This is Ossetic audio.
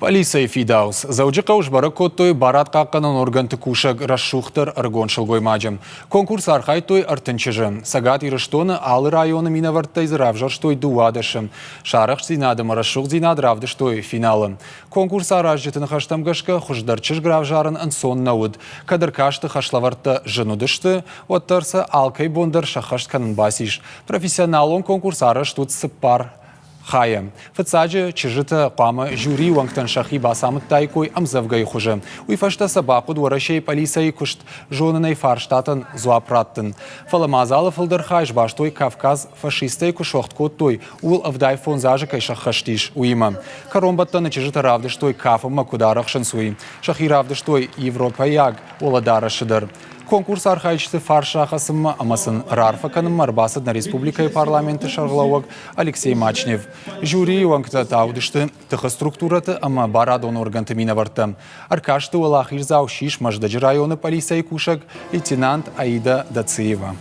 Пъӕлицӕйы фидауц Дзӕуджыхъӕуы сбӕрӕг кодтой барадхъахъхъӕнӕн органты кусӕг рӕсугъддӕр ӕрыгон сылгоймаджы. Конкурсы архайдтой 30 чызджы. Цӕгат Ирыстоны алы районы минӕвӕрттӕй дзы равзӕрстой 12-ы. Сӕ арӕхстдзинад ӕмӕ рӕсугъддзинад равдыстой финалы. Конкурсы аразджыты ныхӕстӕм гӕсгӕ хуыздӕр чызг равзарын ӕнцон нӕ уыд. Кӕд ӕркасты хӕслӕвӕрдтӕ зын уыдысты, уӕддӕр сӕ алкӕй бон дӕр сӕххӕст кӕнын бацис. Профессионалон конкурс арӕзт уыд цыппар хайы. Фыццаджы чызджытӕ хъуамӕ жюрийы уӕнгтӕн сӕхи бацамыдтаиккой ӕмдзӕвгӕйы хуызы. Уый фӕстӕ сӕ бахъуыд Уӕрӕсейы пъӕлицӕйы куыст зонынӕй фарстатӕн дзуапп раттын. Фӕлӕ мадзалы фылдӕр хай сбастой Кавказ фашисттӕй куы суӕгъд кодтой, ууыл 75 азы кӕй сӕххӕст ис, уыимӕ. Кӕронбӕттӕны чызджытӕ равдыстой кафынмӕ куыд арӕхсынц, уый. Сӕхи равдыстой европӕйаг уӕлӕдарӕсы дӕр. Конкурсы архайджыты фарс рахӕцынмӕ ӕмӕ сын раарфӕ кӕнынмӕ ӕрбацыд нӕ республикӕйы парламенты сӕргълӕууӕг Алексей Мачнев. Жюрийы уӕнгтӕ та уыдысты тыхы структурӕты ӕмӕ барадон органты минӕвӕрттӕ. Ӕркасты уӕлахиздзау ссис Мӕздӕджы районы пъӕлицӕйы кусӕг лейтенант Аида Дациева.